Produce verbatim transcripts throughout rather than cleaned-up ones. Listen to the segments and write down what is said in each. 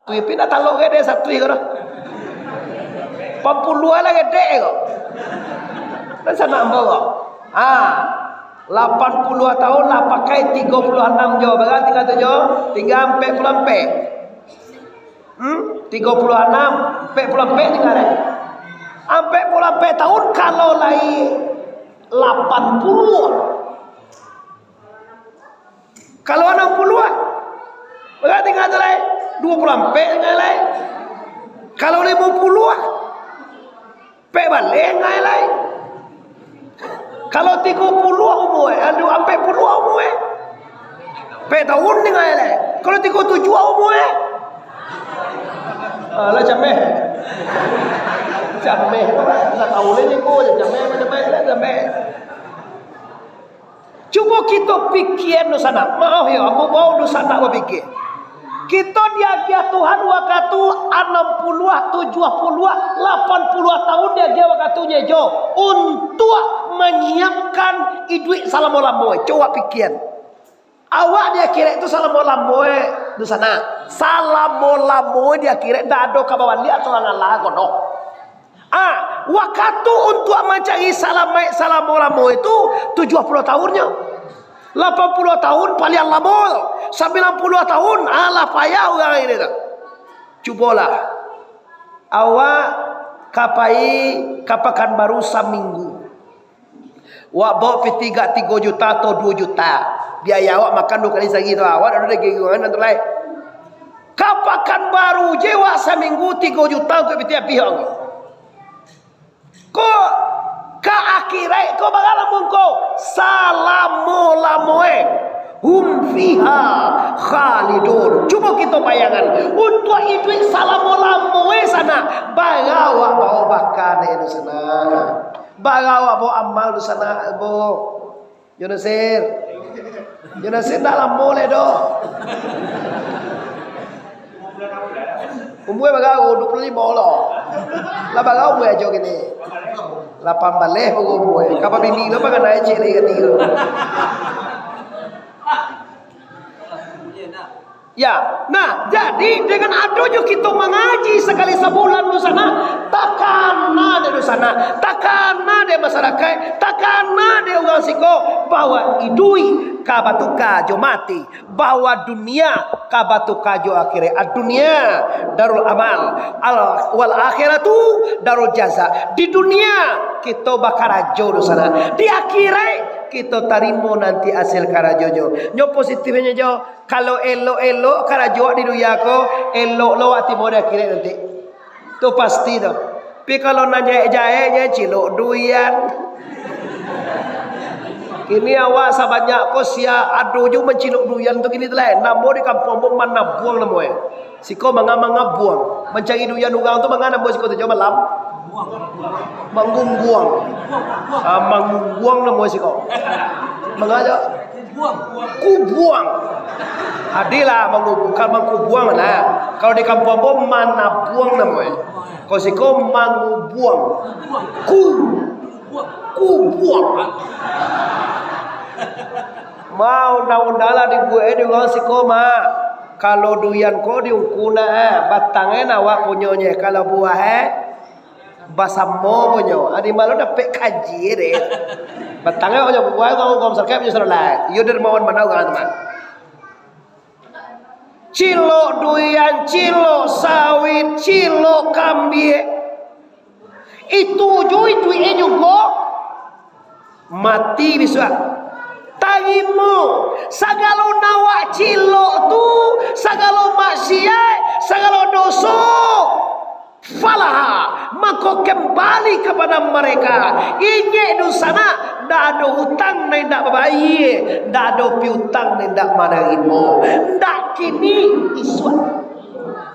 Tapi nak talok gede satu ko. Lapan puluah lah gede ko. Dan sanak ambo ko. Ha, lapan puluah tahun lah pakai tigo puluah anam jo. Bara tingga tu jo? Tingga ampek puluah ampek. Hmm? Tigo puluah anam, ampek puluah ampek tingga lai. Ampek puluah ampek tahun kalau lai lapan puluah. Kalau anam puluah, bara tingga tu lai? Duo puluah ampek tingga lai. Kalau limo puluah, ampek baleh tingga lai. Kalau tigo puluah umua, aduh, ampek puluah umua, ampek tahun tingga lai. Kalau tigo tujuah umua, alah, cameh. Cameh. Satahun lai tigo, cameh, cameh, cameh. Cubo kito pikian dunsanak. Maoh yo, ambo bao dunsanak bapikia. Kito diagiah Tuhan wakatu anam puluah, tujuah puluah, lapan puluah tahun diagiah wakatunyo jo, untuak manyiapkan iduik salamo-lamo. Cubo pikian. Awak di akhirat tu salamo-lamo, dunsanak. Salamo-lamo di akhirat, ndak ado ka babaliak atau ka ngalah ko doh. Ah, wakatu untuak mancari salamaik salamo-lamo itu tujuah puluah tahunnyo. Lapan puluah tahun paliang lamo tu. Sambilan puluah tahun, alah payah urang ini tu. Cubolah. Awak ka pai ka Pakanbaru saminggu. Wak bao pitih gak tigo juta atau duo juta. Biaya awak makan duo kali sahari tu. Awak dak ado lagi gurangan tu lai. Ka Pakanbaru je wak saminggu tigo juta untuak pitih abih awak. Ko ka akhirat ko bara lamo ko? Salamo-lamo eh. Hum fiha khalidun. Cubo kito bayangan, untuak iduik salamo-lamo eh sanak, bara awak bao baka dek tu sanak. Bara awak bao amal tu sanak, bo. Yo Nasir. Yo Nasir ndak lamo lai doh. Umua bara, duo puluah limo lo. Lah bara umua ajo kini. Lapan baleh baru umua. Ka babini lo, panganai ciek lai kati lo. Ya, nah, jadi dengan adonyo kito mangaji sakali sabulan dunsanak, takana dek dunsanak, takana dek masarakaik, takana dek urang siko, bahwa iduik ka batuka jo mati, bahwa dunia ka batuka jo akhirat. Ad-dunia darul amal, al-, wal akhiratu darul jaza. Di dunia kito bakarajo dunsanak, di akhirat kito tarimo nanti asil karajonyo. Nyo positifnyo jo, Kalau elok-elok karajo di dunia ko, elok lo wak tibo di akhirat nanti. Tu pasti tu. Tapi kalau nan jahek-jaheknyo cilok duian. Kini awak sabanyak ko sia ado jo mancilok duian tu kini tu lai. Namo di kampuang ambo manabuang namo e. Siko manga-, mangabuang. Mancari duian urang tu manga namo siko tu jo malam. Manggungguang. Ah, manggungguang namo e siko. Manga jo. Kubuang. Adilah mangubuang, kalau mangkubuang lah. Kalau di kampuang ambo manabuang namo e. Kalau siko mangubuang. Ku, kubuang. Ma, undang-undang lah dibuek e di urang siko ma. Kalau duian ko di ungku nak e, batang e nak awak punyonyo. Kalau buah e, Basamo punyo. Adi malu dapek kaji deh. Batang e punyo, buah urang, urang masyarakat punyo sadolah. Iyo dermawan bana urang tu mah. Cilok duian, cilok sawit, cilok kambiak. Itu jo, itu e jugo. Mati bisuak. Tarimo sagalo nan wak cilok tu, sagalo maksiat, sagalo doso. Falaha, mako kembali kapada mereka. Ingek dunsanak, ndak ado utang nan indak babayia, ndak ado piutang nan indak manarimo. Ndak kini, isuak.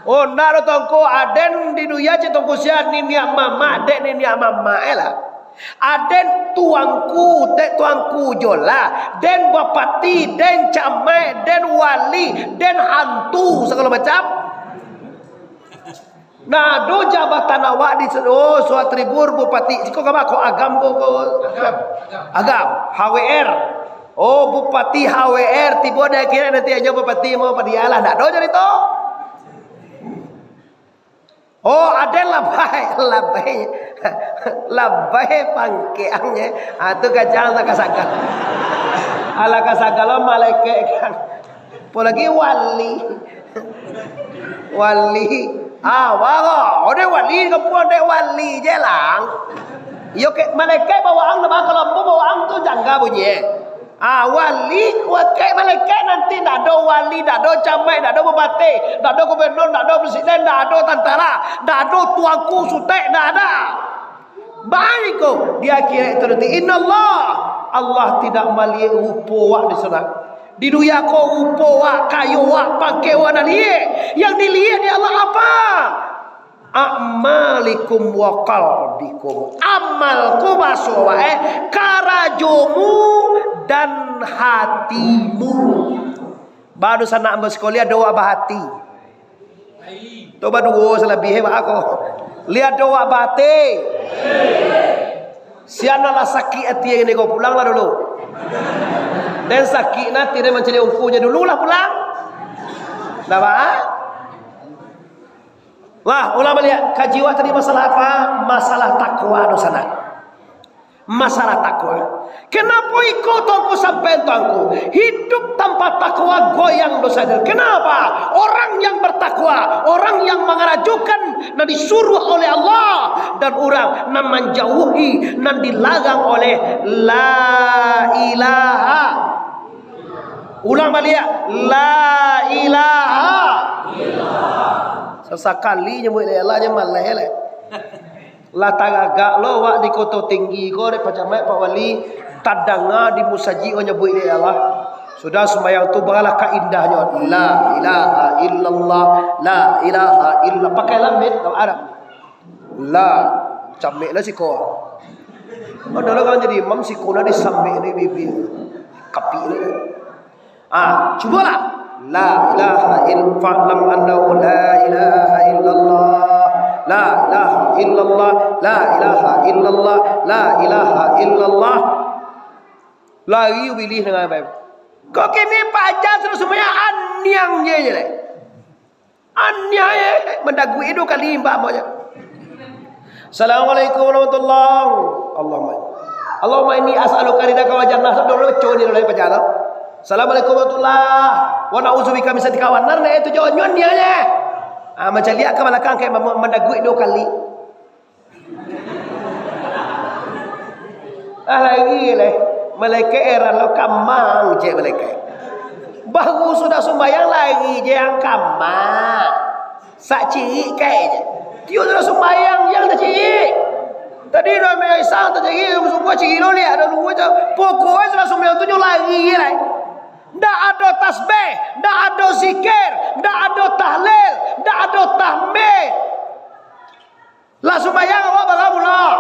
Oh, ndak do Tuangku, aden di dunia cek Tuangku sia niniak mamak, dek niniak mamak e lah. Aden tuangku, dek tuangku jo lah. Den bupati, den camaik, den wali, den hantu, sagalo macam. Nah, ado jabatan awak di, oh, Suat Tribur, bupati, siko ka ma ko, Agam ko, ko, Agam, H W R. Oh, bupati H W R, tibo di akhirat nanti anyo bupati mau padialah, ndak ado carito. Oh, ado labai, labai, labai pangkeangnyo. Ah, tu gajah lah kasagal. Alah kasagal lo malaikat kan. Apolagi wali. Wali. Ah, waro. Ode wali, kampuang dek wali je lang. Iyo, kek malaikat bawaan, nama kalau ambo bawaan tu jangga bunyi. Ah, wali, wakil malaikat nanti ndak ado wali, ndak ado camat, ndak ado bupati, ndak ado gubernur, ndak ado presiden, ndak ado tantara, ndak ado tuanku sutek, ndak ada. Baiko di akhirat tu nanti, innallah, Allah tidak maliek rupo wak di sana. Di dunia ko rupo wak, kayo wak, pangkek wak ndak liek. Yang diliek di Allah apa? A'malikum wa qalbikum. Amal ko baso wak, eh, karajomu dan hatimu. Baru sanak ambo sakali ado wak bahati. Tu baduo salabiah wak ko. Liek ado wak bahati. Sian lah sakik ati ini ko, pulang lah dulu. Den sakik nanti den mancari ungkunyo dulu lah pulang. Dah, Pak? Lah, ulang baliak. Kaji wak tadi masalah apa? Masalah takwa doh sanak. Masalah takwa. Kenapa iko tuanku sampai tuanku? Hidup tanpa takwa goyang dosa dia. Kenapa? Orang yang bertakwa, orang yang mengarajukan nan disuruh oleh Allah dan orang nan menjauhi nan dilarang oleh la ilaha. Ulang baliak, la ilaha. Sasakali nyabuik la ilaha, nyo malah lah. Lah tagagak lo wak di Koto Tinggi ko, dek Pak Camat, Pak Wali, tadanga di musajik nyabuik la ilaha. Sudah sumbayang tu, baralah ka indahnyo, la ilaha illallah, la ilaha illallah. Pakai lamit, tak ada. Lah, camik lah siko. Ado lah urang jadi imam, siko lah disamik ni bibia. Kapik ni. Ah, cubolah. La ilaha ill-, fa'lam annahu la ilaha illallah. La ilaha illallah. La ilaha illallah. La ilaha illallah. Lari ubilih dengan baik. Kok kini paja sudah sumbayang, aniang je je lai. Aniaya, mandaguik duo kali imbak ambo nyo. Assalamualaikum warahmatullahi. Allahumma, Allahumma inni as'aluka ridaka wal jannah. Sadolo co ni lai paja lo. Assalamualaikum warahmatullahi. Wa na'udzubika min sakhatika wan nar. Nah, itu jawabnyo aniaya. Ah, mancaliak ka balakang kek ma-, mandaguik duo kali. Ah, lari lai. Malaikat heran lo, kamang je malaikat. Baru sudah sumbayang, lari je ang kamang. Sak cirik kai je. Tiok sudah sumbayang, yang tacirik. Tadi dah main isang tacirik, subuh cirik lo liak, dah luo je. Pokoknyo sudah sumbayang tu nyo lari je lai. Ndak ado tasbih, ndak ado zikir, ndak ado tahlil, ndak ado tahmid. Lah sumbayang awak barabulah.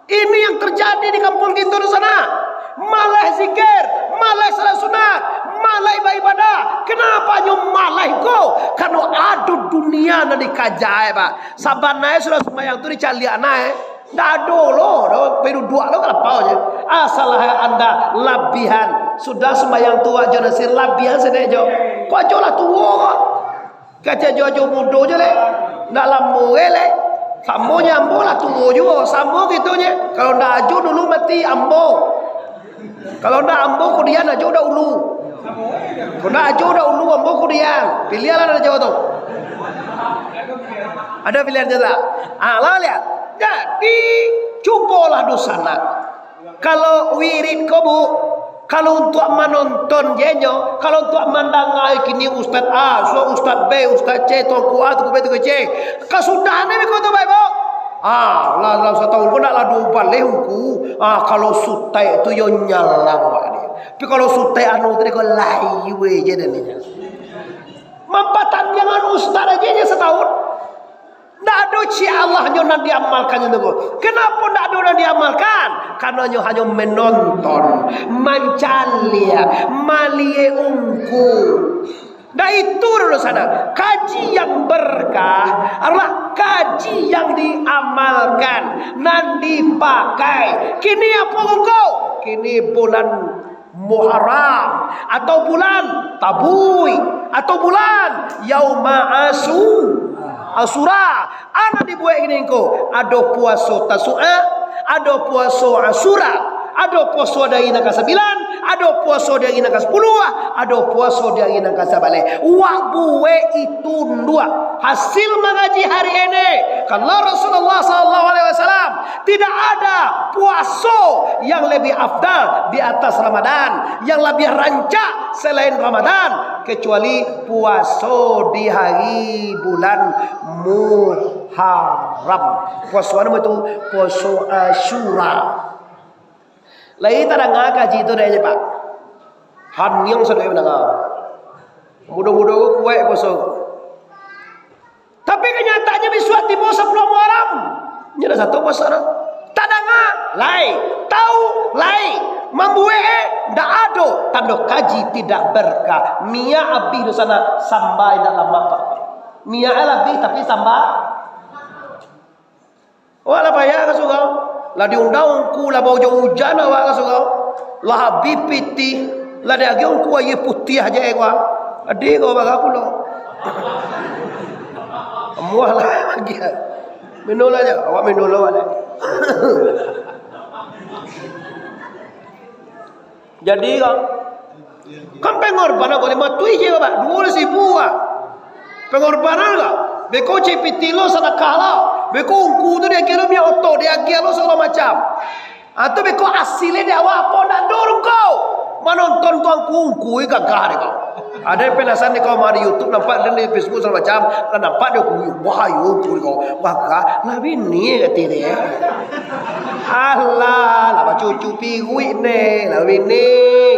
Ini yang terjadi di kampung kito di sana. Malah zikir, malah salat sunat, malah baibadah. Kenapa nyo malah ko? Karena ado dunia nan dikaja, Pak. Sabananyo sudah sumbayang tu dicaliak nah, eh. Ndak ado lo, do, pai duduak lo ka lapau je. Asal anda labihan. Sudah sumbayang tu wak jo nasir labihan sede jo. Kok ajo lah tuo kok. Kecek jo ajo mudo je leh. Ndak lamo eh leh. Samo nyo ambo lah tuo juo. Samo gitu nye. Kalau ndak ajo dulu mati ambo. Kalau ndak ambo kudian ajo dahulu. Kalau ndak ajo dahulu ambo kudian. Pilihan lah ajo tu. Ada pilihan je tak? Ah, lah lihat. Jadi, cubolah dosa nak. Kalau wirid ko, Bu, kalau untuak manonton je nyo, kalau untuak mandanga kini Ustaz A, so Ustaz B, Ustaz C, Tuanku A, Tuanku B, Tuanku C. Kasudahan ni biko tu bae, Bu. Ah, lah dalam satahun ko nak lah duo baleh ungku. Ah, kalau sutek tu yo nyalang, Pak, ni. Tapi kalau sutek anu tadi ko lai we je dan ni. Mampatandiangan ustaz aja je satahun. Ndak ado ciek Allahnyo nan diamalkannyo tu. Kenapa ndak ado nan diamalkan? Karena nyo hanyo menonton, mancaliak, maliek ungku. Ndak itu dulu sana. Kaji yang berkah adalah kaji yang diamalkan, nan dipakai. Kini apa ungku? Kini bulan Muharram, atau bulan Tabuik, atau bulan Yauma Asu. Asyura, a nan dibuek kini ko, ado puaso Tasu'a, ado puaso Asyura, ado puaso di ari nan kasambilan, ado puaso di ari nan kasapuluah, ado puaso di ari nan kasabaleh. Wak buek itu nduak. Hasil mangaji hari ini, kalau Rasulullah sallallahu alaihi wasallam, tidak ada puaso yang lebih afdal di atas Ramadan, yang lebih rancak selain Ramadan, kecuali puaso di hari bulan Muharram. Puaso anu itu, puaso Asyura. Lai tadanga kaji tu dek je, Pak. Haniang sadonyo mandanga. Mudo-mudo ko kuaik puaso. Tapi kanyataannyo bisuak tibo sapuluah Muharram. Nyo dah satu puaso dah. Tadanga, lai. Tau, lai. Mambuek, eh, ndak ado. Tando kaji tidak berkah. Minyak abih tu sanak, samba indak lamak, Pak. Minyak abih tapi samba. Awak lah payah ka surau. Lah diundang ungku, lah baujan-ujan awak ka surau. Lah abih pitih, lah diagiah ungku aia putiah je ko. Adi ko bara pulo. Amuah lah agiah. Minum lah je, awak minum lah awak deh. Jadi, kan, kan pengorbanan ko limo tuih je, Pak, duo ratus ribu, Pak. Pengorbanan ko. Beko cek pitih lo sadakah lo. Beko ungku tu diagiah lo minyak oto, diagiah lo sagalo macam. Atau beko asilnyo di awak apo ndak ado ko. Manonton tu angku ungku gagah deh ko. Ado yang penasaran di kamari YouTube, nampak di Facebook sagalo macam, lah nampak dek ungku, bahayo ungku ko. Gagah, lah bini kati deh. Alah, lah bacucu piruik ne, lah bini.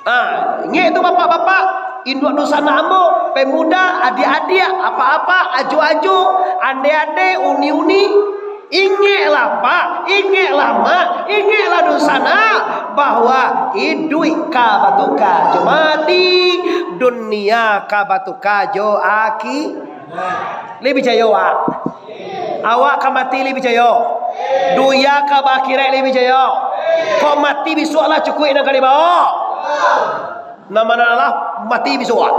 Ah, ingek tu bapak-bapak, induak dunsanak ambo, pemuda, adiak-adiak, apak-apak, ajo-ajo, ande-ande, uni-uni. Ingeklah, Pak, ingeklah, Mak, ingeklah dunsanak, bahwa iduik ka batuka jo mati, dunia ka batuka jo akhi-, Lai picayo awak? Awak ka mati lai picayo? Dunia ka baakhirat lai picayo? Kok mati bisuak lah cukuik nan ka dibao? Nan mano lah mati bisuak.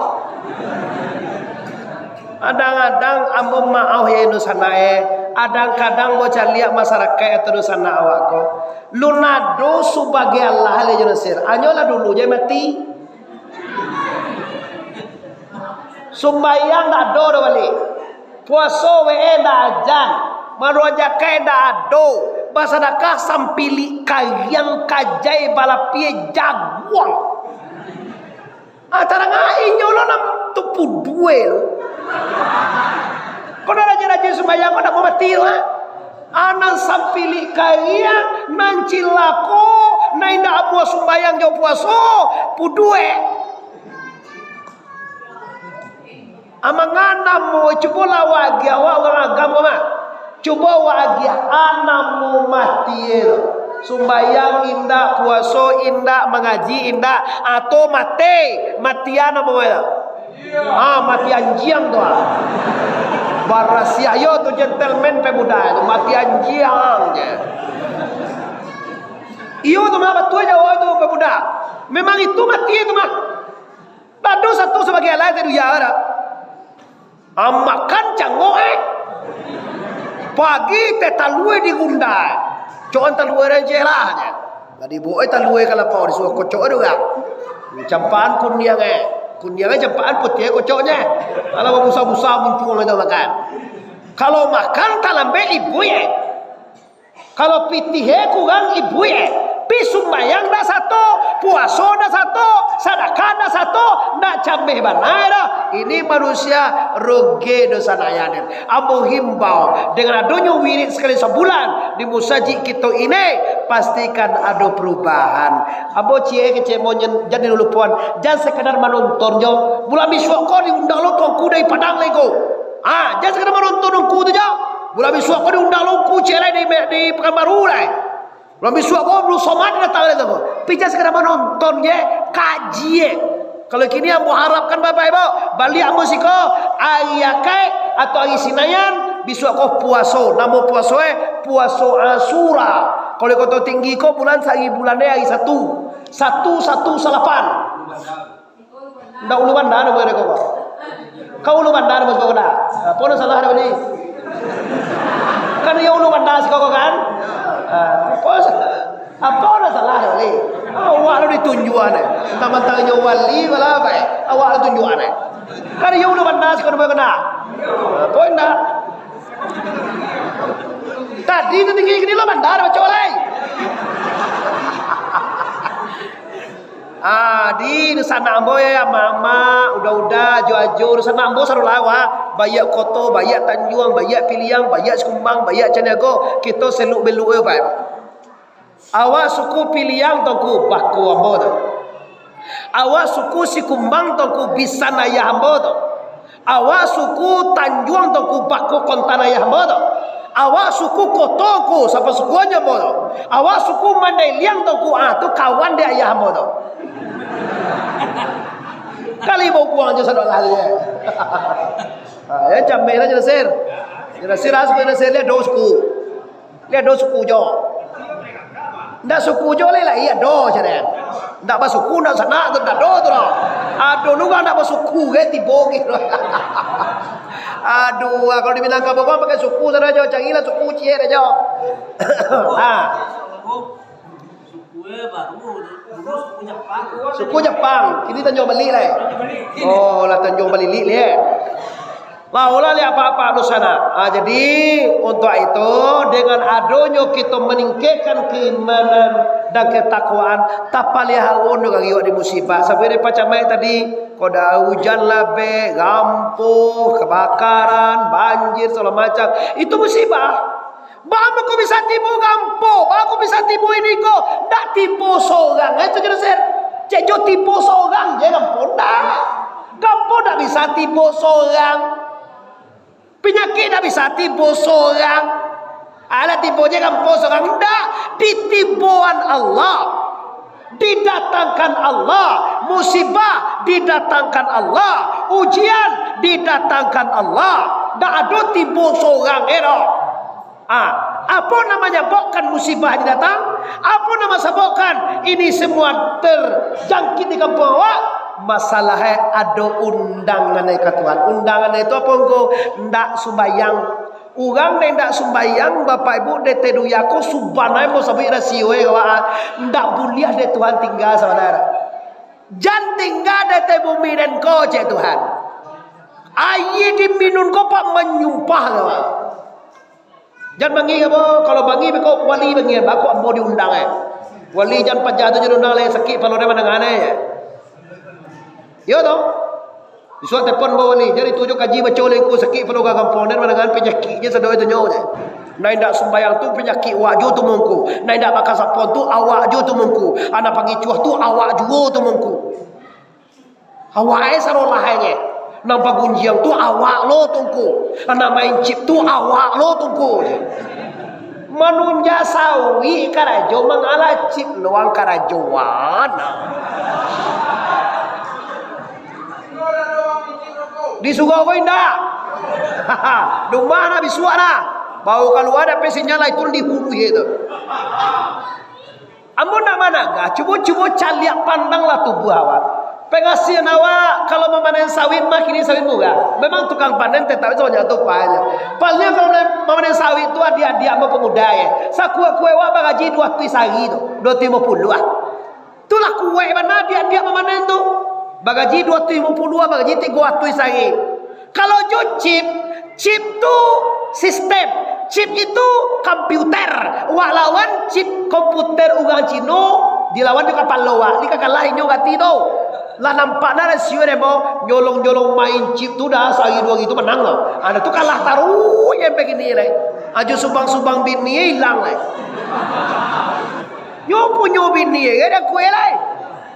Kadang-kadang ambo maoh ya dunsanak eh. Kadang-kadang ambo caliak masarakaik atau dunsanak awak ko. Lunado subagai Allah lai jo Nasir. Anyo lah dulu je mati. Sumbayang ndak ado doh baliak. Puaso we ndak ajan. Maruah jakai ndak ado. Basadakah sampilik kariang kajai balapie jaguang. Ah, tarang inyo lo nan tu pudue lo. Kau dah rajin-rajin sumbayang, kau nak mau mati tu, ah? Anan sampilik kariang, nan cilako, nan indak amuah sumbayang jo puaso, pudue. Amangan namo, cubolah awak agiah, awak urang agam ko mah. Cubo awak agiah, a namo mati e tu. Sumbayang indak, puaso indak, mangaji indak, atau mati, matian namo e tu. Ah, mati anjiang tu ah. Barasiah yo tu gentleman pemuda tu, mati anjiang je. Iyo tu mah batua Jawa tu pemuda. Memang itu mati tu mah. Ado satu sabagai alah teh duya dah. Ah, makan cangok eh. Pagi teh talue di gundai. Coan talue dah je lah je. Lah dibawa eh talue ka lapau disuruh kocok eh urang. Campaan kuniang eh. Kuniang eh campaan putih eh kocoknyo. Alah babusa-busa muncuang itu makan. Kalau makan talambek ibu eh. Kalau pitih e kurang ibu e, pi sumbayang ndak sato, puaso ndak sato, sadakah ndak sato, ndak cameh bana doh. Ini manusia rugi dosa naya den. Ambo himbau, dengan adonyo wirid sakali sabulan di musajik kito ini, pastikan ado perubahan. Ambo ciek kecek monyen, jan dulu puan, jan sekadar manonton jo. Bulan bisuak ko diundang lo tuanku dari Padang lai ko. Ah, jan sakadar manonton ungku tu jo. Bulan bisuak ko diundang lo ungku ciek lai di, di Pekanbaru lai. Bulan bisuak ko Abdul Somad datang lai tu. Pi jan sakadar manonton je, kaji je. Kalau kini ambo harapkan bapak ibu, baliak ambo siko, ari Akaik atau ari Sinayan, bisuak ko puaso. Namo puaso eh, puaso Asura. Kalau di Koto Tinggi ko bulan sari bulan eh ari Satu. Satu, satu, salapan. Ndak ulu banda namo mereka ko. Ka ulu banda, Mas, kau kena. Apo nan salah dah ni? Kan iyo ulu banda siko ko kan? Ah, apo sa-, apo nan salah dah ni? Awak lo ditunjuakan eh. Mentang-mentang inyo wali, malah apo eh? Awak lo tunjuakan eh. Kan iyo ulu banda siko ko kena. Apo indak? Tadi tu tinggi gini lo banda, baco lai. Ah, di, dunsanak ambo, eh, amak-amak, uda-uda, ajo-ajo, dunsanak ambo sadolah awak, baiak Koto, baiak Tanjuang, baiak Piliang, baiak Sikumbang, baiak Caniago, kito seluk-beluk, eh, Pak. Awak suku Piliang, Tuanku, bako ambo tu. Awak suku Sikumbang, Tuanku, bisan ayah ambo tu. Awak suku Tanjuang, Tuanku, bako kontan ayah ambo tu. Awak suku Koto, Tuanku, sapasukuan jo ambo tu. Awak suku Mandailing, Tuanku, ah, tu kawan dek ayah ambo tu. Kali babuang jo sadolah tu, ya. Ha, ya, cameh lah Jo Nasir. Jo Nasir, ah, suku Jo Nasir, liek do suku. Liek do suku jo. Ndak suku jo lai, lai ado, cak. Ndak basuku, ndak sanak tu, ndak ado tu doh. Ado urang ndak basuku, ge, tibo gitu. Aduh, ah, kalau di Minangkabau kan pakai suku sajo, carilah suku ciek sajo. Ha. Suku Jepang, kini Tanjuang Baliak lai. Oh, lah Tanjuang Baliak lai. Lah, ulah liek apak-apak dunsanak. Ah, jadi, untuak itu, dengan adonyo kito maningkekkan keimanan dan ketakwaan, tapaliharonyo gari awak di musibah. Sampai di Pacamai tadi, kok dah ujan labek, rampuh, kebakaran, banjir, segala macam. Itu musibah. Baa mangko bisa tibo gampo? Baa mangko bisa tibo ini ko? Ndak tibo sorang, eh, tu Jo Nasir. Cek jo tibo sorang je gampo, ndak. Gampo ndak bisa tibo sorang. Panyakik ndak bisa tibo sorang. Alah tibo je gampo sorang, ndak. Ditiboan Allah. Didatangkan Allah. Musibah didatangkan Allah. Ujian didatangkan Allah. Ndak ado tibo sorang, eh, doh. Ah, apo nan manyababkan musibah ini datang? Apo nan manyababkan ini semua terjangkit di kampuang awak? Masalahnyo ado undangan dari ka Tuhan. Undangan itu apo ngko? Ndak sumbayang. Urang nan indak sumbayang, Bapak Ibu, di ateh dunia ko, subananyo mau sabuik rasio, eh, awak, ah, ndak buliah dek Tuhan tingga sabananyo. Jan tingga di ateh bumi den ko, cek Tuhan. Aia diminum ko, Pak, manyumpah, awak. Jan bangih ambo, kalau bangih beko wali bangih, bako ambo diundang eh. Wali jan paja tu jan undang lai, sakik palo den mandanga eh. Iyo toh? Isuak telepon ambo wali, jan itu jo kaji baco lai ngku, sakik palo urang kampuang den mandanga panyakik je sado itu nyo je. Nan indak sumbayang tu panyakik awak juo tu mangko. Nan indak bakasapon tu awak juo tu mangko. Anak pangicuah tu awak juo tu mangko. Awak ai sarolah ai nyo. Nan bagunjiang tu awak lo tu ngku. Nan main chip tu awak lo tu ngku. Manunja sawik karajo, mangalah chip luang karajoan. Di surau ko indak. Dumah nah bisuak nah. Bau kalua dapek sinyal lah itu di hulu ye tu. Ambo nak managah, cubo-cubo caliak pandanglah tubuah awak. Pangasian awak, kalau mamanen sawit mah kini sawit murah. Memang tukang panen tetap sabanyak tu upah nyo. Paling kalau mamanen sawit tu adiak-adiak ambo pamuda ye. Sakuek-kuek awak bagaji duo ratuih sahari tu, duo ratuih limo puluah lah. Tu lah kuek bana adiak-adiak mamanen tu. Bagaji duo ratuih limo puluah, bagaji tigo ratuih sahari. Kalau jo chip, chip tu sistem. Chip itu komputer. Wak lawan chip komputer urang Cino, dilawan jo kapalo wak. Ni ka kalah inyo gati tu. Lah nampak nah rasio deh, mo. Nyolong-nyolong main chip tu dah sahari duo hari tu manang lah. Ado tu kalah taruih sampai kini lai. Ajo subang-subang bini ilang lai. Nyo punyo bini, eh, dah kueh lai.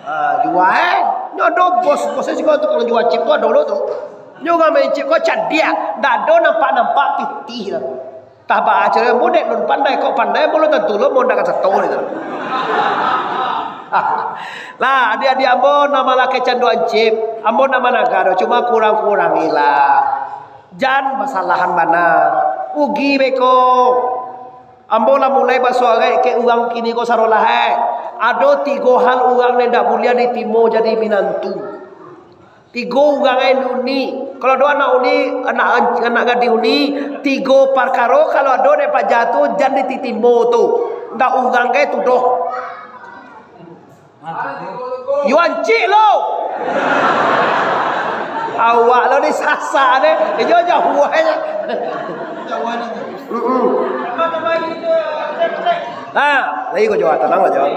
Ah, jua, eh. Nyo ado bos, bos e siko tukang jua chip tu ado lo tu. Nyo urang main chip ko cadiak, ndak ado nampak-nampak pitih lah. Tah baa caro ambo dek nan pandai, kok pandai ambo lo tantu lo, ambo ndak ka sato ni tu. Lah, adiak-adiak ambo nan malah kecanduan chip, ambo ndak managah doh, cuma kurang-kurangilah. Jan basalahan bana. Ugi beko. Ambo lah mulai basuaraik ka urang kini ko sarolah, eh. Ado tigo hal urang nan indak buliah ditimo jadi minantu. Tigo urang, eh, nuni. Kalau ado anak uni, anak, anak gadih uni, tigo parkaro kalau ado dek paja tu, jan dititimo tu. Ndak urang gai tu doh. Yo ancik lo. Awak lo disasak deh. Iyo jauah aja. Mm-mm. Nah, lagi ko jauah, tenang lah jauah.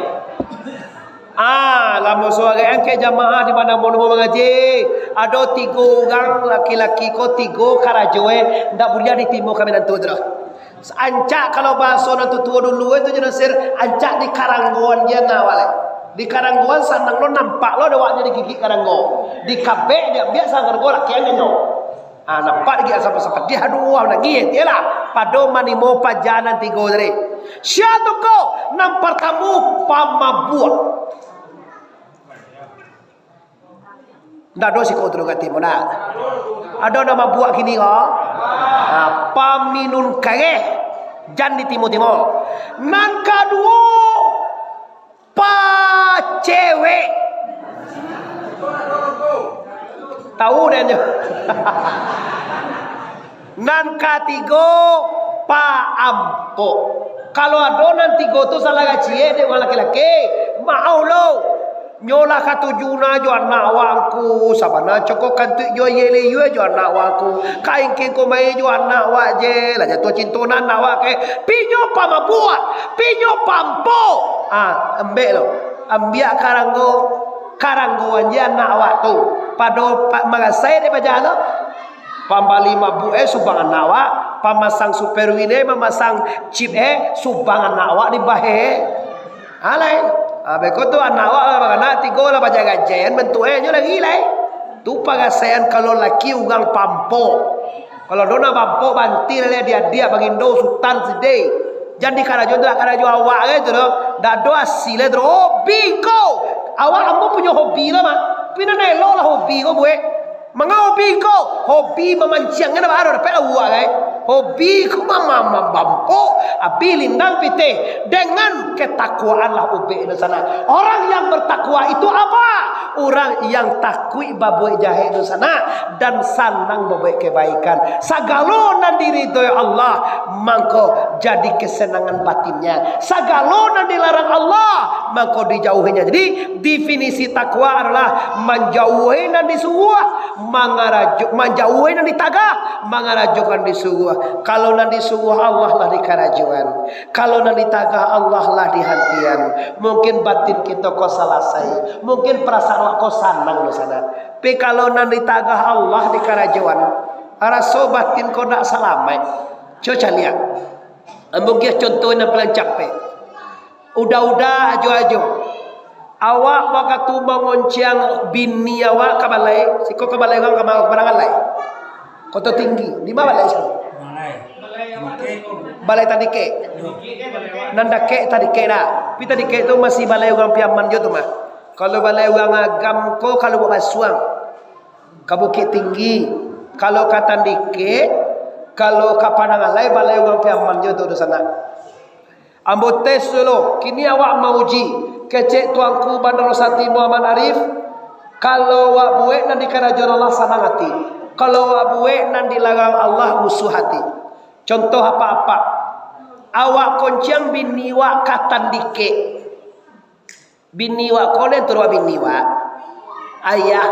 Ah, lamo suagai angkek jamaah di mana-mana mangaji. Ado tigo urang laki-laki ko, tigo karajo, eh, ndak buliah ditimo ka minantu tu doh. Ancak kalau bahaso nan tuo-tuo dulu, eh, tu jo Nasir, ancak dikaranggoan je anak awak lai. Dikaranggoan sanang lo, nampak lo dek awaknyo digigik karanggo. Dikabek, diambiak sanang karanggo laki angkeknyo. Ah, nampak lagi asam-asam pedih, aduh, wah, nangih, tialah. Pado manimo paja nan tigo tadi. Sia tu ko, nan partamo, pamabuak. Ndak ado siko tu gati mo, ndak? Ado nan mabuak kini ko? Ah, paminun kareh, jan ditimo-timo. Nan kaduo, pacewek. Tahu deh nyo. Nan katigo, paampok. Kalau ado nan tigo tu salah gaciek dek urang laki-laki, maoh lo. Nyo lah katuju na jo anak awak ngku, sabana cokok kantuik jo iye-iye jo anak awak ngku. Kaingking ko mai jo anak awak je, lah jatuah cinto na anak awak ke. Pinyo pamabuak, pinyo paampok. Ah, ambek lo. Ambiak karanggo, karanggoan je anak awak tu. Pado pa-, marasai dek paja lo. Pambali mabuk, eh, subang anak awak. Pamasang super win, eh, mamasang chip, eh, subang anak awak di bahe. Alai. Ah, beko tu anak awak lah baranak tigo lah bajagai-jagai bentuk, eh, nyo lagi lai. Tu parasaian kalau laki urang paampok. Kalau ado nan paampok, banti lah, diadiak, bagindo, sutan, sidai. Jan dikarajo tu, karajo awak gai tu doh. Ndak ado asil lai tu doh. Hobi ko. Awak ambo punyo hobi lah, mah. Tapi nan elok lah hobi ko buek. Manga hobi ko? Hobi mamanciang, kan, baru dapek awak gai. Hobi ko ma-, ma-, mambaampok, abih lindang pitih. Dengan ketakwaan lah ubek tu sanak. Orang yang bertakwa itu apa? Urang yang takuik babuek jahek tu sanak, dan sanang babuek kebaikan. Sagalo nan diridoi Allah, mangko jadi kesenangan batinnya. Sagalo nan dilarang Allah, mangko dijauhinya. Jadi, definisi takwa adalah manjauhi nan disuruah, mangarajo-, manjauhi nan ditagah, mangarajokan disuruah. Kalau nan disuruah Allah lah dikarajoan. Kalau nan ditagah Allah lah dihantian, mungkin batin kito ko salasai, mungkin parasaan awak ko sanang di sanak. Tapi kalau nan ditagah Allah dikarajoan, raso batin ko ndak salamaik. Cubo caliak. Ambo agiah contoh nan paling capek. Uda-uda, ajo-ajo. Awak wakatu mangonciang bini awak ka balai, siko ka balai urang ka ma-, ka Padang Alai. Koto Tinggi. Di ma balai siko? Balai. Balai Tandikek. Nan dakek Tandikek dah. Tapi Tandikek tu masih balai urang Piaman jo tu mah. Kalau balai urang Agam ko, kalau buek basuang ka Bukik Tinggi. Kalau ka Tandikek, kalau ka Padang Alai, balai urang Piaman jo tu, tu sanak. Ambo tes dulu, kini awak mauji, kecek Tuanku Bandaro Sati Muhammad Arif, kalau awak buek nan dikarajoan Allah, sanang ati. Kalau awak buek nan dilarang Allah, rusuah ati. Contoh apak-apak, awak konciang bini awak ka Tandikek. Bini awak ko, den turuik bini awak. Ayah,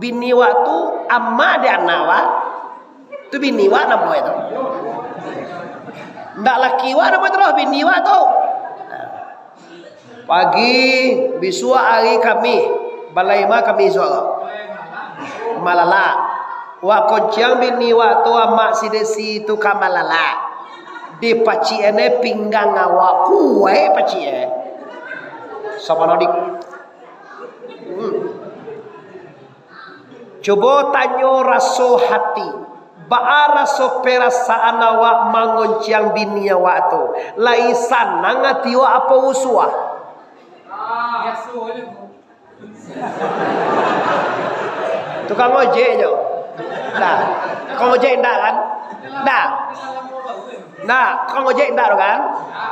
bini awak tu amak dek anak awak. Tu bini awak namo e tu. Ndak laki awak namo e tu doh, bini awak tu. Pagi, bisuak ari Kamih, balai ma Kamih bisuak ko? Malala. Wak konciang bini wak tu, amak si Desi tu ka Malala. Di pacik e ne pinggang awak, kuaik pacik e. Sama nodik. Hmm. Cubo tanyo raso hati. Baa raso perasaan awak mangonciang bini awak tu? Lai sanang ati awak apo rusuah? Tukang ojek jo. Nah, tukang ojek indak kan? Nah. Nah, tukang ojek indak tu kan?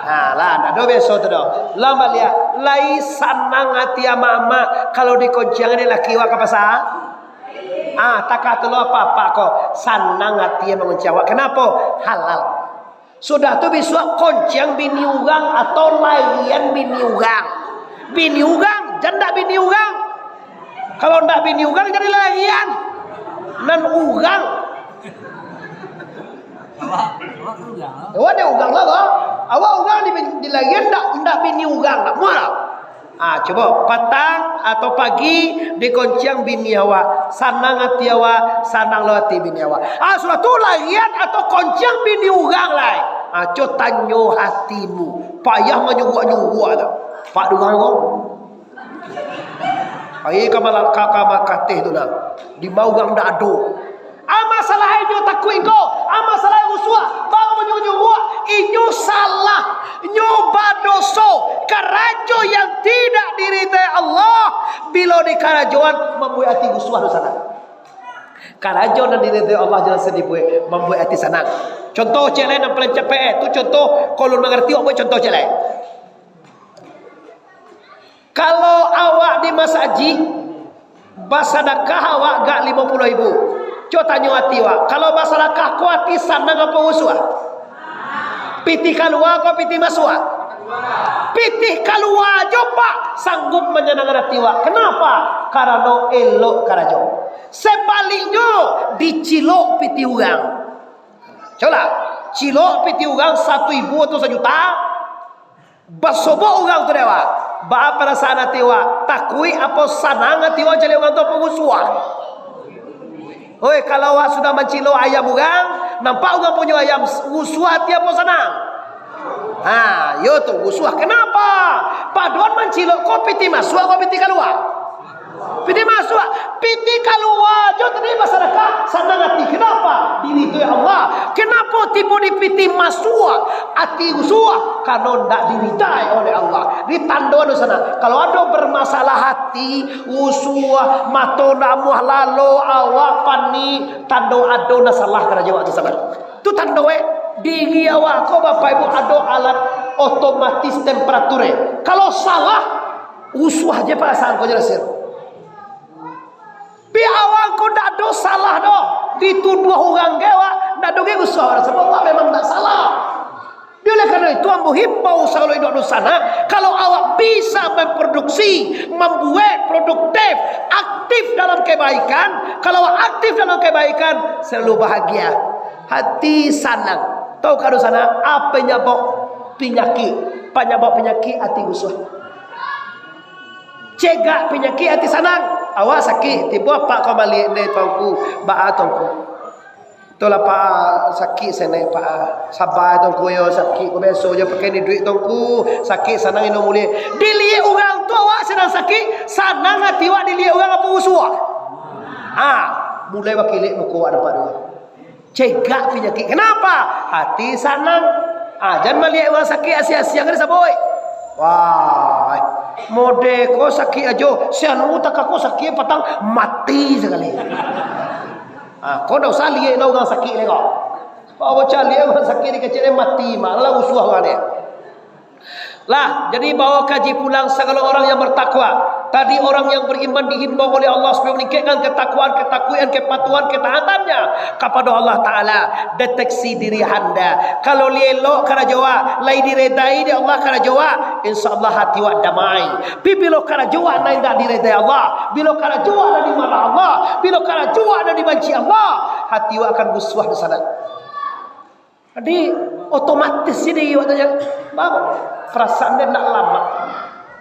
Nah, lah, ndak ado biaso tu doh. Lah baliak, lai sanang ati amak-amak kalau dikonciang dek laki wak ka pasa? Ah, takah tu lo apak-apak ko, sanang ati mangonciang awak. Kenapo? Halal. Sudah tu bisuak konciang bini urang atau larian bini urang. Bini urang, jan ndak bini urang. Kalau ndak bini urang, jadi larian. Nan urang. Awak dek urang lah, ko. Awak urang di, di larian ndak, ndak bini urang, ndak muah lah. Ah, cubo, patang atau pagi dikonciang bini awak, sanang ati awak, sanang lo ati bini awak. Ah, sudah tu larian atau konciang bini urang lai. Ah, co tanyo hatimu, payah manyuruak-nyuruak tu. Pak Durang ko. Ai ka mala-, ka, ka makateh tu nah. Di ma urang ndak ado. Ama salah inyo takuik ko, ama salah rusuah, baru manyo-, nyuruak, inyo salah, inyo badoso, karajo yang tidak diridai Allah, bilo dikarajoan mambuek ati rusuah tu salah. Karajo nan diridai Allah jan sadih buek, mambuek ati sanang. Contoh ciek lai nan paling capek, eh, tu contoh, kalau mangarati, awak buek contoh ciek lai. Kalau awak di masajik, basadakah awak agak limo puluah ribu. Cubo tanyo ati awak, kalau basadakah ko ati sanang apo rusuah? Pitih kalua ko pitih masuak? Pitih kalua jo, Pak, sanggup manyanangkan ati awak. Kenapa? Karano elok karajo. Sebaliknyo, dicilok pitih urang. Cubolah, cilok pitih urang satu ribu atau sajuta, basobok urang tu dek awak. Baa parasaan ati awak? Takuik apo sanang ati awak caliak urang tu, apo rusuah? Oi, kalau awak sudah mancilok ayam urang, nampak urang punyo ayam, rusuah ati apo sanang? Ha, yo tu, rusuah. Kenapa? Padoan mancilok ko pitih masuak ko pitih kalua? Pitih masuak, pitih kalua jo tadi basadakah, sanang ati. Kenapa? Diridai Allah. Kenapa tibo di pitih masuak, ati rusuah? Karano ndak diridai oleh Allah. Di tando anu sana. Kalau ado bermasalah ati, rusuah, mato namuah lalo, awak panik, tando ado nan salah karajo awak tu sana. Tu tando, eh, diri awak ko, Bapak Ibu, ado alat otomatis temperatur, eh. Kalau salah, rusuah je parasaan ko, jelas, ya. Pi awak ko ndak ado salah doh, dituduah urang ge awak, ndak ado ge rusuah awak, sabab awak memang ndak salah. Di oleh karano itu, ambo himbau sagalo indak dosa nak, kalau awak bisa memproduksi, mambuek produktif, aktif dalam kebaikan, kalau awak aktif dalam kebaikan, selalu bahagia, hati sanang. Tahu ka dosa nak, apa nyabab penyakit? Panyabab penyakit, hati rusuah. Cegak panyakik ati sanang. Awak sakik, tibo apak ko baliak, "Ndeh, Tuanku, baa, Tuanku?" "Itulah, Pak, sakik sanak, Pak. Saba, Tuanku, yo, sakik ko biaso jo pakai ni duit, Tuanku. Sakik sanang indak buliah." Diliek urang tu awak sadang sakik, sanang ati awak diliek urang apo rusuah? Ha, mulai bakilek muko awak nampak tu. Cegak panyakik. Kenapa? Hati sanang. Ah, jan maliek urang sakik asiang-asiang ka disabuik. Wah, mode ko sakik ajo, si anu takah ko sakik patang, mati sakali. Ah, ko ndak usah liek lah urang sakik lai ko. Bawa caliak urang sakik di kecek, mati, malah usuah urang deh. Lah, jadi bawa kaji pulang sagalo orang yang bertakwa. Tadi orang yang beriman dihimbau oleh Allah supaya meningkatkan ketakwaan, ketakuan, kepatuhan, ketaatannya kepada Allah Ta'ala. Deteksi diri anda. Kalau elok karajo awak, lai diredai dek Allah karajo awak, insya Allah hati awak damai. Pi bilo karajo awak nan indak diredai Allah, bilo karajo awak nan dimarah Allah, bilo karajo awak nan dibanci Allah, hati awak akan rusuah di sana. Jadi, otomatis jadi awak tanya, "Baa, perasaan den ndak lamak?"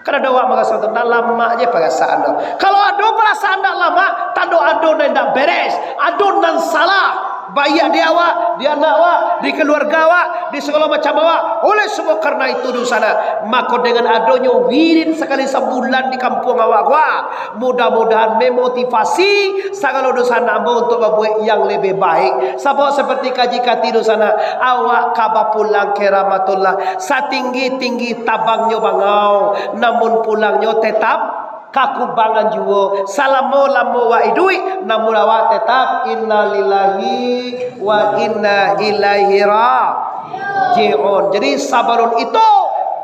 Kan ado awak maraso tu, ndak lamak je perasaan tu. Kalau ado perasaan ndak lamak, tando ado nan indak beres, ado nan salah. Baiak di awak, di anak awak, di keluarga awak, di segala macam awak. Oleh sebab karena itu, di sana, mako dengan adonyo wirid sakali sabulan di kampuang awak, wah, mudah-mudahan memotivasi sagalo dunsanak ambo untuak babuek yang lebih baik. Sabab seperti kaji kati dunsanak, awak ka bapulang ka rahmatullah. Satinggi-tinggi tabangnyo bangau, namun pulangnyo tetap ka kubangan juo. Salamo-lamo awak iduik, namun awak tetap innalillahi wa inna ilaihi raji'un. Jadi sabalun itu,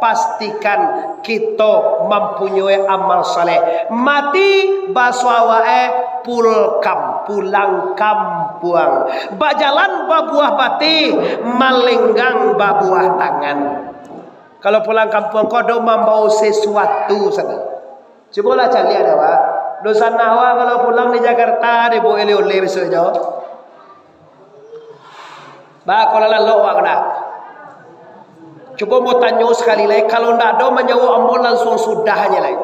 Pastikan kito mampunyoi amal saleh. Mati baso awak e pulkam, pulang kampuang. Bajalan babuah batih, malenggang babuah tangan. Kalau pulang kampuang ko ado mambawa sesuatu sajo. Cubolah caliak dek awak. Dunsanak awak kalau pulang di Jakarta, dibawa oleh-oleh bisuak nyo. Ba, kalau lalok awak ko nak. Cubo ambo tanyo sakali lai, kalau ndak ado manjawab ambo langsuang sudah aja lai.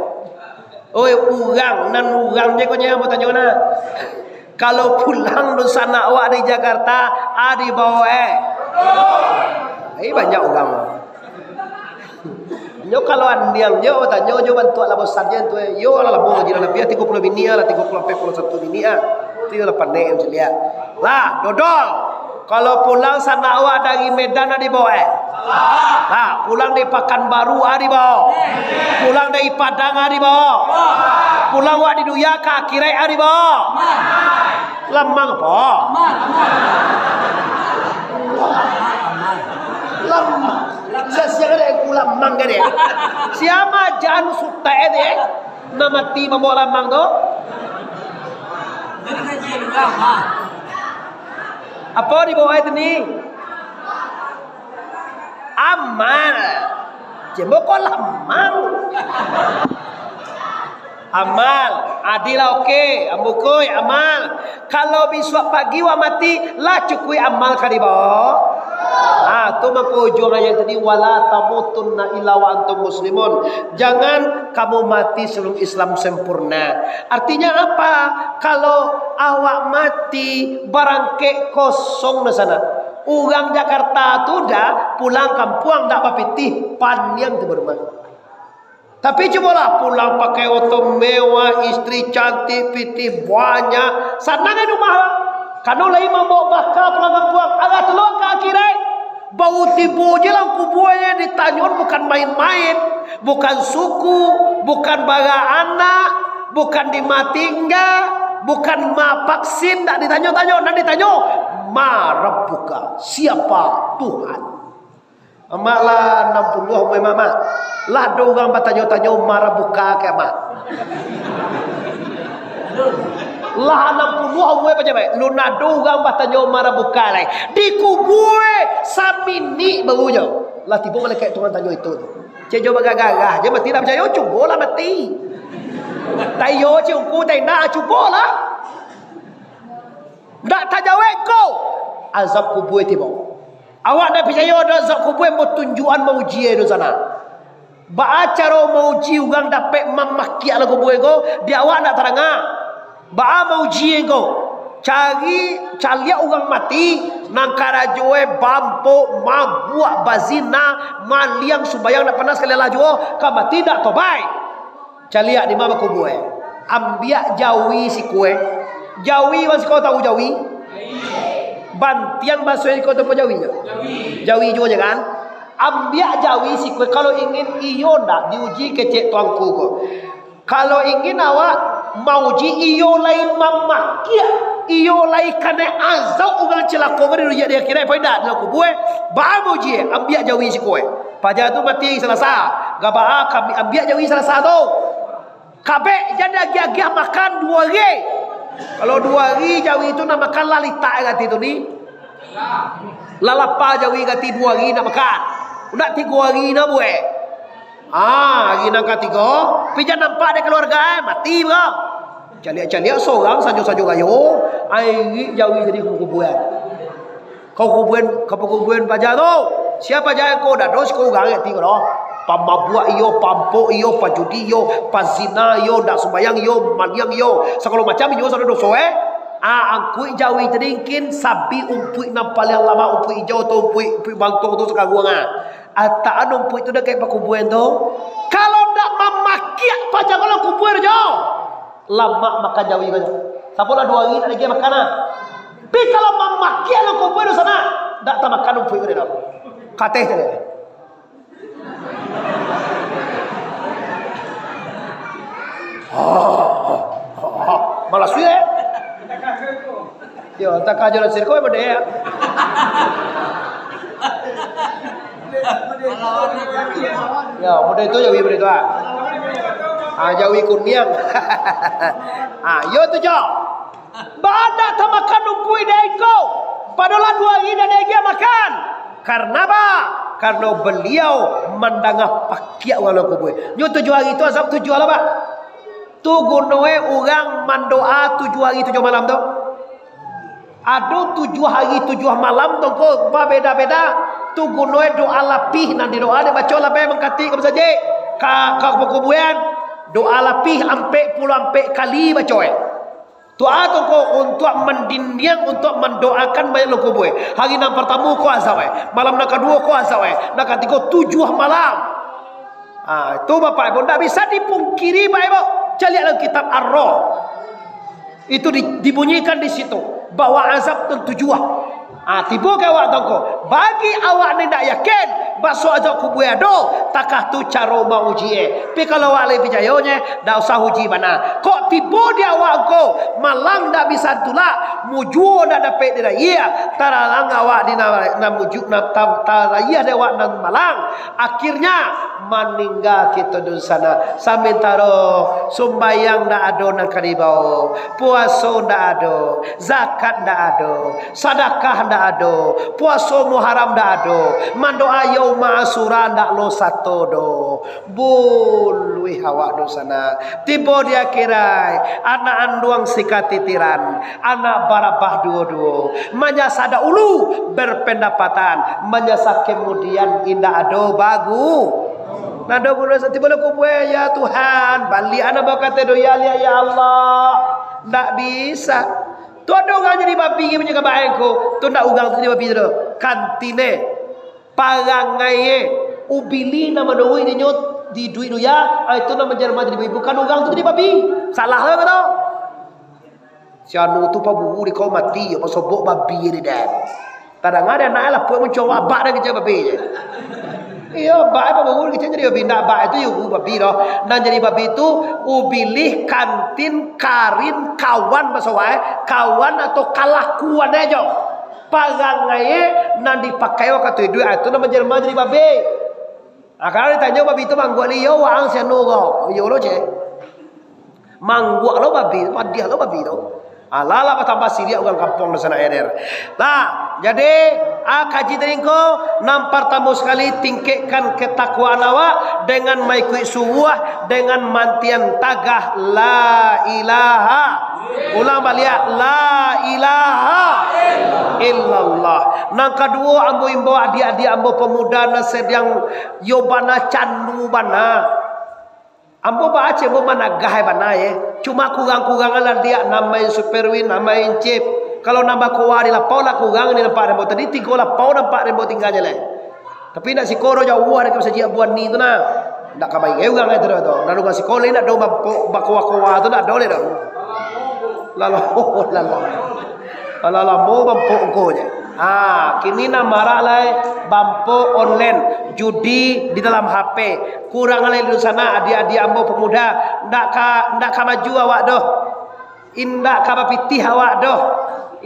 Oi, urang, nan urang je ko nyo ambo tanyo nak. Kalau pulang dunsanak awak di Jakarta, a dibawa e. Eh, banyak urang. Nyo kalau andiang nyo, tanyo nyo bantuak lah bosan je tu, eh. Yo lah lamo je lah, labiah tigo puluah minit lah, tigo puluah ampek puluah satu minit lah. Tu yo lah pandai macam dia. Lah, dodol. Kalau pulang sanak awak dari Medan lah dibawa, eh. Lah, pulang dari Pakanbaru ah dibawa. Pulang dari Padang ah dibawa. Pulang awak di dunia ka akhirat ah dibawa. Lamang apo? Lamang. Sia-sia ka dek aku lamang ka dek. Sia maja anu sutek dek. Nan mati mambawa lamang tu. Apo dibawa itu ni? Amal. Cembo ko lamang. Amal, adilah oke, ambukoi amal. Kalau bisuak pagi wak mati, lah cukuik amal ka dibawa. Ah, tu mangko ujuang ayat tadi, "Wala tamutunna illa wa antum muslimun." Jangan kamu mati sebelum Islam sempurna. Artinya apa? Kalau awak mati, barangkek kosong di sana. Urang Jakarta tu dah pulang kampuang dak bapitih, paniang tu barumah. Tapi cubolah, pulang pakai oto mewah, istri cantik, pitih banyak, sanang di rumah lah. Kano lai mambawa baka pulang kampuang, alah tu lo ka akhirat. Baru tibo je lah kubuanyo ditanyo, bukan main-main, bukan suku, bukan bara anak, bukan di ma tingga, bukan ma vaksin, dak ditanyo-tanyo, nan ditanyo, "Ma rabbuka, siapa Tuhan?" Amak lah anam puluah umua, Mak. Lah ado urang batanyo-tanyo, "Ma rabbuka," ka Amak. Lah anam puluah umua, Pak Jamal. Lun ado urang batanyo, "Ma rabbuka," lai. Dikubua saminik baru jo. Lah tibo malaikat Tuhan tanyo itu tu. Cek jo bagarah-garah je, mati dak picayo, cubolah mati. Tai yo, cek ungku, tai indak, cubolah. Ndak tajawek ko, azab kubua tibo. Awak ndak picayo ado azab kubua, ambo tunjuakan mauji e dunsanak. Baa caro mauji urang dapek mamakiak lah kubua ko, di awak ndak tadanga. Baa mauji e ko? Cari, caliak urang mati, nan karajo e bampok, mabuak, bazina, maliang, sumbayang ndak parnah sakali alah juo, ka mati ndak tobaik. Caliak di ma bakubua e. Ambiak jawi sikua e. Jawi, urang siko tahu jawi? Bantiang baso siko tu apo jawi tu? Jawi juo je kan? Ambiak jawi sikua e, kalau ingin iyo ndak diuji kecek tuanku ko. Kalau ingin awak mauji iyo lai mamakiak, iyo lai kanai azab urang cilako ko di dunia di akhirat, pai ndak di dalam kubua e? Baa mauji e? Ambiak jawi sikua e. Paja tu mati Salasa. Gabaa kami ambiak jawi Salasa tu. Kabek, jan diagiah-agiah makan duo ari. Kalau duo ari jawi tu nak makan lah litak gati tu ni. Lah lapa jawi gati duo ari nak makan. Nak tigo ari nak buek. Ah, ari nan katigo, pi jan nampak dek kaluarga, eh, mati pulo. Caliak-caliak sorang sanjo-sanjo rayo, airik jawi tadi kubuan. Kau kubuan, kau kubuan paja tu. Sia paja ko, dak ado siko urang ati ko doh. Pamabuak iyo, pampok iyo, pajudi iyo, pazina iyo, ndak sumbayang iyo, maliang iyo, sagalo macam iyo sado doso, eh. Ah, angkuik jawi tadi ngkin sabi umpuik nan paliang lamak, umpuik ijau tu, umpuik, umpuik bangkong tu sakaruang, ah. Ataan umpuik tu dakek pakubuan tu. Kalau ndak mamakiak paja ko dalam kubuan jo. Lamak makan jawi ko. Sabolah duo ari ndak lagi makan ah. Tapi kalau mamakiak dalam kubuan tu sanak, ndak tamakan umpuik ko doh. Kateh tadi. Malas sudah. Yo, tak aja lah sirko emang deh. Yo, model itu jawi, model itu, ah. Ah, jawi kuniang. Ah, yo tu, Jo. Baa ndak tamakan lumpuik dek iko, padolah duo ari ndak dek agiah makan. Karano apo? Karano baliau mandanga pakiak urang dalam kubua. Nyo tujuah ari tu azab tujuah lah, Pak. Tu gunoe urang mandoa tujuah ari tujuah malam tu. Ado tujuah ari tujuah malam tu ko babeda-beda. Tu gunoe doa lapih nan didoa, dibaco lah pai mangkatik ka masajik, ka, ka pakuburan. Doa lapih ampek puluah ampek kali baco, eh. Doa tu ko untuak mandindiang, untuak mandoakan mayik dalam kubua. Hari nan partamo ko azab, eh. Malam nan kaduo ko azab, eh. Nan katigo tujuah malam. Ah, tu Bapak Ibu, ndak bisa dipungkiri, Bapak Ibu. Caliak dalam kitab Ar-Roh. Itu di, dibunyikan di situ bahwa azab tu tujuah. Ah, tibo ka awak tu ko. Bagi awak nan ndak yakin, baso azab kubua ado, takah tu caro maujie. Tapi kalau awak lai picayo nyo, ndak usah uji bana. Kok tibo di awak ko, malang ndak bisa tulak, mujuo ndak dapek dirayia, taralang awak di na, na muju, na, ta, tarayia di awak nan malang. Akhirnya, maningga kito dunsanak. Samantaro sumbayang ndak ado nan ka dibao, puaso ndak ado, zakat ndak ado, sadakah ndak ado, puaso Muharram ndak ado, mandoa Yauma Asyura ndak lo sato doh. Buluih awak dunsanak. Tibo di akhirat, anak anduang sikatitiran, anak barabah duo-duo, manyasa dahulu berpendapatan, manyasa kemudian indak ado bagu. Nah, ado guno satibo lo kubua, ya Tuhan, baliak anak bakate doya liak, ya Allah. Ndak bisa. Tu ado urang jadi babi, punyo ka baengko. Tu ndak urang tu jadi babi tu. Kantin, eh. Parangai, eh. Ubilih nan manuruik dinyo di duit dunia, ah, itu nan manjalma jadi babi. Bukan urang tu jadi babi. Salah lah kato. Si anu tu paburu di kau mati, yo, pasobok babi di den. Kadang ado anak lah, puak mancubo abak dan kecek babi je. Iyo, abak paburu kecek jadi babi. Ndak, abak itu yo babi doh. Nan jadi babi tu, ubilih, kantin, karin, kawan, baso awak, eh. Kawan atau kalakuan ajo. Parangai nan dipakai wakatu iduik, ah, itu nan manjalma jadi babi. Ah, kalau ditanyo babi tu mangguak ni, yo, waang si anu ko. Yo lo, cek. Mangguak lo babi, padiah lo babi tu. Alah, lah batambah siriak urang kampuang dunsanak, ya, Der. Lah, jadi, ah, kaji tadi ko, nan partamo sakali, tingkekkan ketakwaan awak dengan maikuik suruah, dengan mantian tagah la ilaha. Ulang baliak, la ilaha illallah. Nan kaduo, ambo imbau adiak-adiak ambo pemuda nan sadang yo bana candu bana. Ambo baa cek ambo managah bana, ye. Cuma kurang-kurang lah diak, nan main Super Win, nan main chip. Kalau nan bakoa di lapau lah kurang ni nampak ambo. Tadi tigo lapau nampak ambo tingganyo lai. Tapi nak siko ro jauah dari masajik Abu Ani tu nah. Nak ka main urang itu tu. Nak urang siko lai nak do bampok bakoa-koa tu nak do lai tu. Lalo, lalo. Lalo lamo bampok ko je. Ha, kini nan marak lai bampok online, judi di dalam H P. Kurang lai di sana, adiak-adiak ambo pemuda, ndak ka, ndak ka maju awak doh. Indak ka bapitih awak doh.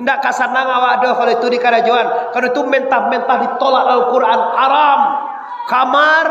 Indak ka sanang awak doh kalau itu di karajoan. Kalau itu mentah-mentah ditolak dalam Quran, haram. Kamar,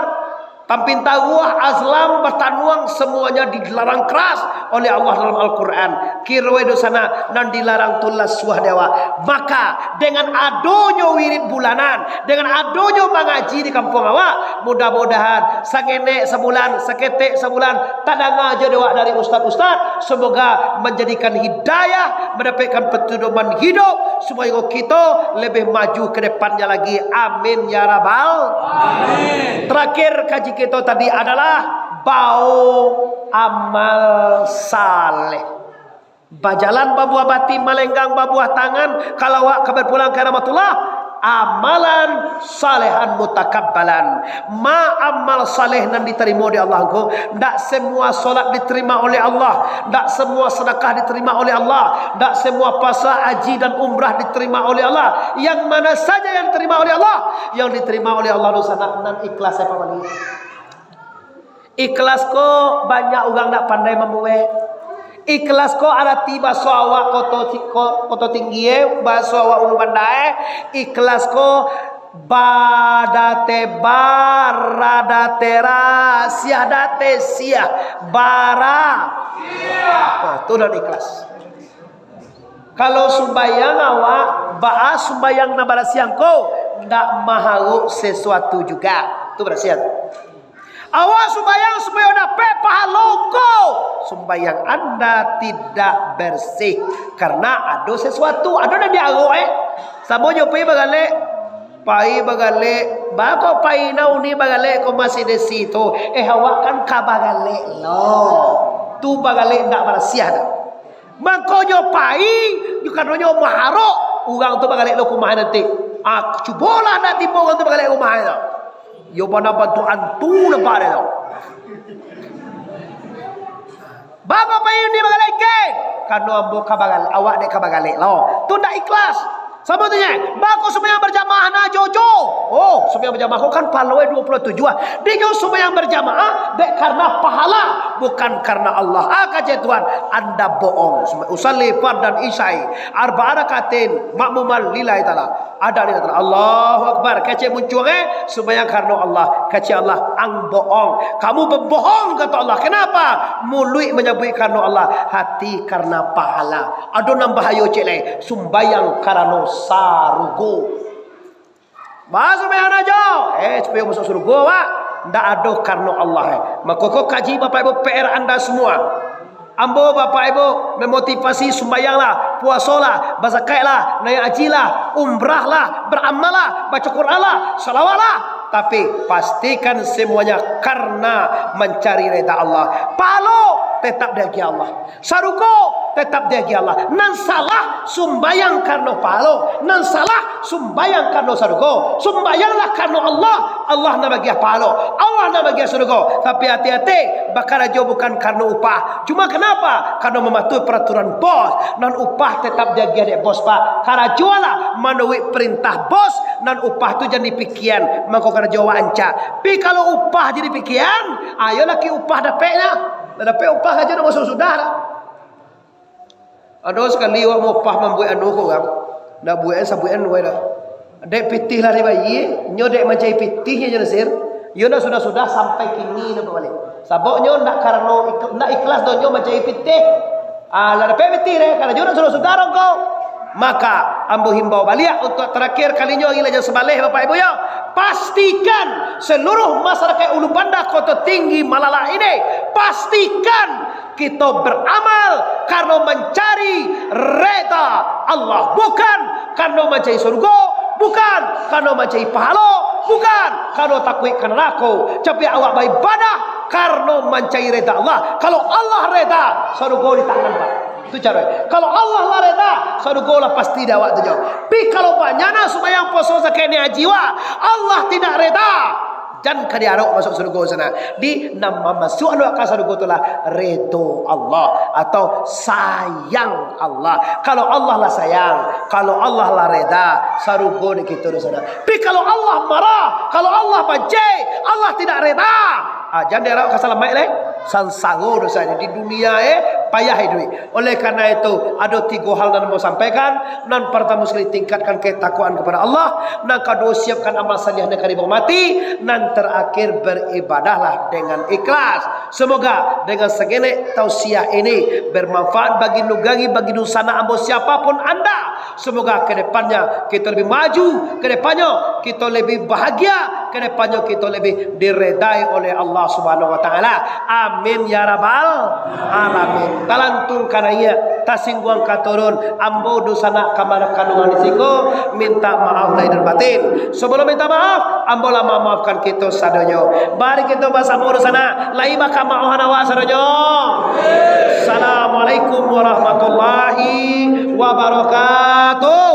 tampin taruah, azlam, batanuang, semuanya dilarang keras oleh Allah dalam Al-Quran. Kiroe dosa nan dilarang tu lah suah di awak. Maka, dengan adonyo wirid bulanan, dengan adonyo mangaji di kampuang awak, mudah-mudahan sangenek sabulan, saketek sabulan, tadanga jo di awak dari ustaz-ustaz. Semoga manjadikan hidayah, mandapekkan petunjuk hidup, supayo kito lebih maju ke depannya lagi. Amin ya rabbal. Amin. Terakhir kaji kito tadi adalah bao amal saleh. Bajalan babuah bati, malenggang babuah tangan, kalau awak ka berpulang ka rahmatullah, amalan salehan mutakabbalan. Ma amal saleh nan ditarimo dek Allah ko, ndak semua solat diterima oleh Allah, ndak semua sedekah diterima oleh Allah, ndak semua puasa, haji dan umrah diterima oleh Allah. Yang mana saja yang diterima oleh Allah? Yang diterima oleh Allah tu sanak nan ikhlas, Pak Wali. Ikhlas ko banyak urang ndak pandai mambuek. Ikhlas ko arati baso awak Koto Ti-, Ko-, Koto Tinggi, eh, baso awak Ulu Banda, eh. Ikhlas ko Ba date ba, ra date ra, siah date siah, bara. Nah, tu nan ikhlas. Kalau sumbayang awak, baa sumbayang nan barasiah ko, ndak maharok sesuatu juga. Tu barasiah tu. Awak sumbayang supayo dapek pahalo ko. Sumbayang anda tidak bersih karena ado sesuatu, ado nan diarok, eh. Samo jo pai bagalek, pai bagalek, bako pai nauni bagalek ko masih di situ. Eh, awak kan ka bagalek lo. Tu bagalek ndak barasiah dah. Mangkonyo pai, karanonyo maharok, urang tu bagalek lo ka rumah nanti. Ah, cubolah ndak tibo urang tu bagalek ka rumah tu. Yo bana bantuak antu nampak dek tu. Baa kok pai ni bagalek, Ken? Karano ambo ka bagal-, awak dek ka bagalek lo. Tu ndak ikhlas. Samo tu nyo, baa kok sumbayang berjamaah na jojo? Oh, sumbayang berjamaah ko kan pahalo e dua puluh tujuh ah. Dinyo sumbayang berjamaah dek karano pahala, bukan karano Allah. Ah, kecek Tuhan, anda bohong. Usalli fardan isya'i arba'a rakaatin makmuman lillahi ta'ala. Ada ni datang, Allahu Akbar. Kecek muncuang, eh, sumbayang karano Allah. Kecek Allah, ang bohong. Kamu berbohong, kata Allah. Kenapa? Muluik manyabuik karano Allah, hati karano pahala. Ado nan bahayo ciek lai, sumbayang karano sarugo. Baa sumbayang ajo? Eh, supayo masuk sarugo, Pak. Ndak ado karano Allah, eh. Mako ko kaji Bapak Ibu P R anda semua. Ambo, Bapak Ibu, memotivasi, sumbayanglah, puasolah, bazakaiklah, naiak hajilah, umrahlah, baramallah, baco Quranlah, salawatlah. Tapi, pastikan semuanya karena mencari rida Allah. Pahalo tetap diagiah Allah. Sarugo tetap diagiah Allah. Nan salah sumbayang karano pahalo. Nan salah sumbayang karano sarugo. Sumbayanglah karano Allah. Allah nan bagiah pahalo. Allah nan bagiah sarugo. Tapi ati-ati, bakarajo bukan karano upah. Cuma kenapa? Karano mamatuhi peraturan bos. Nan upah tetap diagiah dek bos, Pak. Karajolah manuruik perintah bos. Nan upah tu jan dipikian. Mangko karajo awak rancak. Pi kalau upah jan dipikian, ayo lah ki upah dapeknyo. Lah dapek upah karajo ndak masuak sudah lah. Ado sakali awak maupah mambuek anu ko urang, ndak buek sabuikan wai dah. Dek pitih lah dibayie, nyo dek mancari pitih nyo Nasir, iyo ndak sudah-sudah sampai kini ndak babaliak. Sabab nyo ndak karano ik-, ndak ikhlas doh nyo mancari pitih. Ah, lah dapek pitih deh, karajo ndak sudah-sudah doh ko. Maka, ambo himbau baliak untuak tarakhir kalinyo, ilah jan sabaleh, Bapak Ibu, yo. Pastikan seluruh masyarakat Ulu Banda Koto Tinggi Malalak ini, pastikan kito baramal karano mancari reda Allah, bukan karano mancari sarugo, bukan karano mancari pahalo, bukan karano takuik ka narako. Tapi awak baibadah karano mancari reda Allah. Kalau Allah reda, sarugo di tangan, Pak. Itu caro. Kalau Allah lah reda, sarugo lah pasti di awak tu nyo. Tapi kalau banyak nah sumbayang, puaso, zakat, naiak haji wak, Allah tidak reda, jan ka diarok masuk sarugo sanak. Di nan mamasuakan awak ka sarugo tu lah redo Allah atau sayang Allah. Kalau Allah lah sayang, kalau Allah lah reda, sarugo di kito di sanak. Tapi kalau Allah marah, kalau Allah banci, Allah tidak reda, ah, jan diarok ka salamaik lai. Sansaro dosa ni di dunia, eh, payah iduik. Oleh karena itu, ado tigo hal nan mau sampaikan. Nan partamo sakali, tingkatkan ketakwaan kepada Allah. Nan kaduo, siapkan amal saleh nan ka dibawo mati. Nan terakhir, beribadahlah dengan ikhlas. Semoga dengan segenek tausiah ini bermanfaat bagi nagari, bagi dunsanak ambo, siapapun anda. Semoga ke depannya kita lebih maju, ke depannya kita lebih bahagia, ke depannya kita lebih diredai oleh Allah Subhanahu wa Taala. Amin ya rabbal alamin. Talantung ka naiak, tasingguang ka turun, ambo dunsanak ka kanduangan di siko, minta maaf lahir dan batin. Sebelum minta maaf, ambo lah mamaafkan kito sadonyo. Mari kito basamo dunsanak, lai bakamaafan awak sadonyo. Assalamualaikum warahmatullahi wabarakatuh.